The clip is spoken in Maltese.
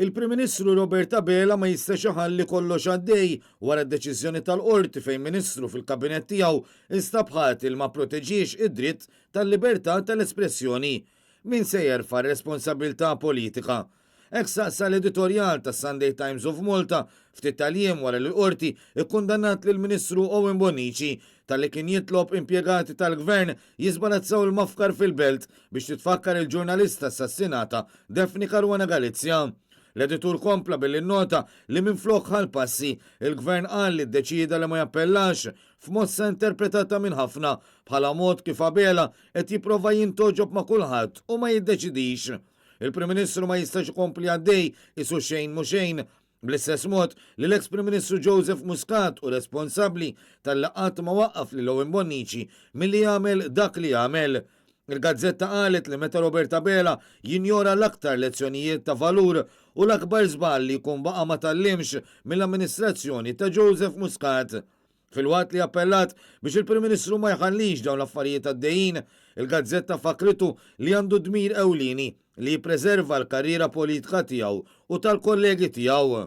Il-Prim Ministru Robert Abela ma jistax iħalli kollox għaddej wara d-deċiżjoni tal-Qorti fejn Ministru fil-Kabinett tiegħu instab ħati li ma pproteġiex id-dritt tal-libertà tal-espressjoni. Min se jerfa' r-responsabbiltà politika? Hekk saqsa l-editorjal tas-Sunday Times of Malta ftit tal-jiem wara li l-Qorti kkundannat lill-Ministru Owen Bonnici talli kien jitlob impjegati tal-Gvern jiżbarazzaw il-mafkar fil-Belt biex titfakkar il-ġurnalista assassinata Daphne Caruana Galizia. L-editur kompla billi nnota li minflok ħa l-passi, il-Gvern qal li ddeċieda li ma jappellax, f'mossa interpretata minn ħafna bħala mod kif Abela qed jipprova jintgħoġob ma' kulħadd u ma jiddeċidix. Il-Prim Ministru ma jistax ikompli għaddej qisu xejn mhu xejn. Bl-istess mod li l-eks Prim Ministru Joseph Muscat hu responsabbli talli qatt ma waqqaf lil Owen Bonnici milli jagħmel dak li għamel. Il-gazzetta qalet li meta Robert Abela jinjora l-aktar lezzjonijiet ta' valur u l-akbar żball li jkun baqa' ma tgħallimx mill-amministrazzjoni ta' Joseph Muscat. Filwaqt li appellat biex il-Prim Ministru ma jħallix dawn l-affarijiet għaddejjin, il-gazzetta fakkritu li għandu dmir ewlieni li jippreserva l-karriera politika tiegħu u tal-kollegi tiegħu.